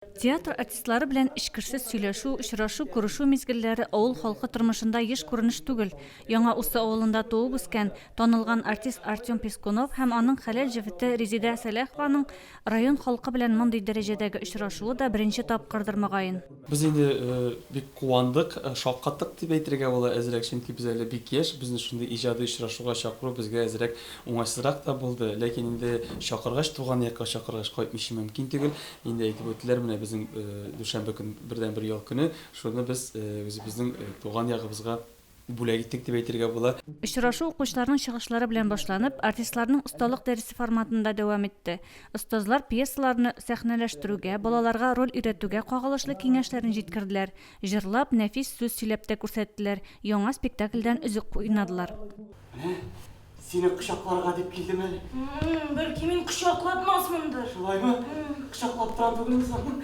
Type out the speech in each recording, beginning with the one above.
Театр артистлары белән эчкерсез сөйләшү, очрашу, күрешү мизгелләре авыл халкы тормышында еш күренеш түгел. Яңа Усы авылында туып үскән, танылган артист Артем Пискунов һәм аның хәләл җефете Резидә Сәләхованың район халкы белән мондый дәрәҗәдәге очрашуы да беренче тапкырдыр, мөгаен. Без инде бик куандык, шаккаттык дип әйтергә була әзрәк, чөнки без әле бик яшь, безне шундый иҗади очрашуга чакыру безгә әзрәк уңайсызрак та булды. Ләкин инде чакыргач, туган якка чакыргач, кайтмыйча мөмкин түгел. Инде әйтеп үттеләр, менә безнең дүшәмбе көн бердәнбер ял көне, шуны без үзебезнең туган ягыбызга бүләк иттек дип әйтергә була. Очрашу укучыларның чыгышлары белән башланып, артистларның осталык дәресе форматында дәвам итте. Остазлар пьесаларны сәхнәләштерүгә, балаларга роль өйрәтүгә кагылышлы киңәшләрен җиткерделәр, җырлап, нәфис сүз сөйләп тә күрсәттеләр, яңа спектакльдән өзек уйнадылар. Менә сине кочакларга дип килдем әле. Бәлки мин кочаклатмасмындыр. Шулаймы? Кочаклап торам түгелме соң?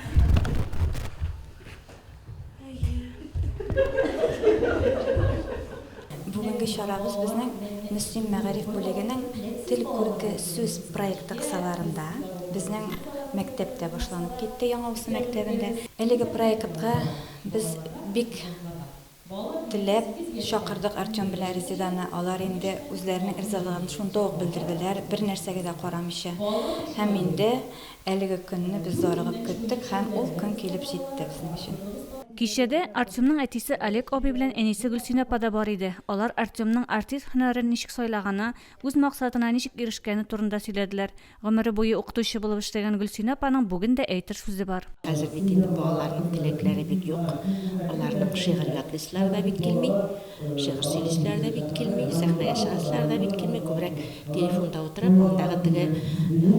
Бүгенге чарабыз безнең Мөслим мәгариф бүлегенең Тел күрке сүз проекты кысаларында безнең мәктәптә башланып китте, Яңа Усы мәктәбендә. Әлеге проектка без бик теләп чакырдык Артем белән Резеданы. Алар инде үзләренең ризалыгын шунда ук белдерделәр, бернәрсәгә дә карамыйча. Һәм инде әлеге көнне без зарыгып көттек һәм ул көн килеп җитте безнең өчен. Кичәдә Артемның әтисе Олег абый белән әнисе Гөлсинә апа да бар иде. Алар Артемның артист һөнәрен ничек сайлаганы, үз максатына ничек ирешкәне турында сөйләделәр. Гомере буе укытучы булып эшләгән Гөлсинә апаның бүген дә әйтер сүзе бар. Хәзер бит инде балаларның теләкләре бик юк. Аларның шигырь ятлыйсылары да бик килми, шигырь сөйлиселәре дә бик килми, сәхнәгә чыгасылары да бик килми. Күбрәк телефонда утырып, андагы теге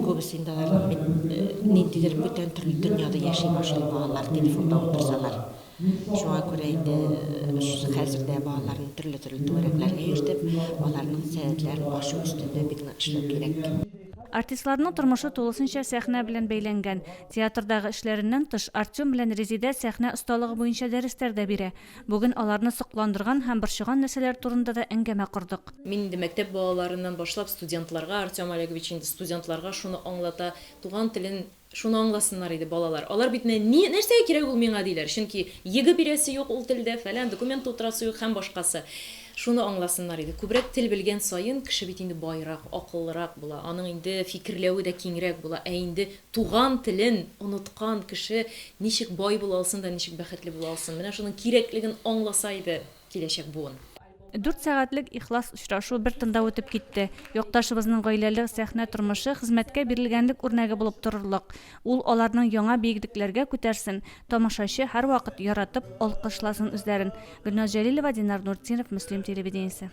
күбесе инде аларның бит ниндидер бүтән төрле дөньяда яши башлый балалар телефонда утырсалар. Шуңа күрә инде хәзер дә балаларны төрле-төрле түгәрәкләргә йөртеп, аларның сәләтләрен ачу өстендә бик нык эшләү кирәк. Артистларның тормышы тулысынча сәхнә белән бәйләнгән. Театрдагы эшләреннән тыш, Артем белән Резидә сәхнә осталыгы буенча дәресләр дә бирә. Бүген аларны сокландырган һәм борчыган нәрсәләр турында да әңгәмә кордык. Мин инде мәктәп балаларыннан башлап студентларга, Артем Олегович инде студентларга шуны аңлата, туган телен Шуны аңласыннар иде балалар. Алар бит менә ни, нәрсәгә кирәк ул миңа диләр. Чөнки ЕГЭ бирәсе юк ул телдә, фәлән, документ тутырасы юк һәм башкасы. Шуны аңласыннар иде. Күбрәк тел белгән саен кеше бит инде баерак, акыллырак була, аның инде фикерләве дә киңрәк була. Ә инде туган телен оныткан кеше ничек бай була алсын да ничек бәхетле була алсын? Менә шуның кирәклеген аңласа иде киләчәк буын. Дүрт сәгатьлек ихлас очрашу бер тында үтеп китте. Якташыбызның гаиләле сәхнә тормышы хезмәткә бирелгәнлек үрнәге булып торырлык. Ул аларның яңа биеклекләргә күтәрсен, тамашачы һәрвакыт яратып, алкышласын үзләрен. Гөлназ Җәлилова, Динар Нуртдинов, Мөслим телевидениесе.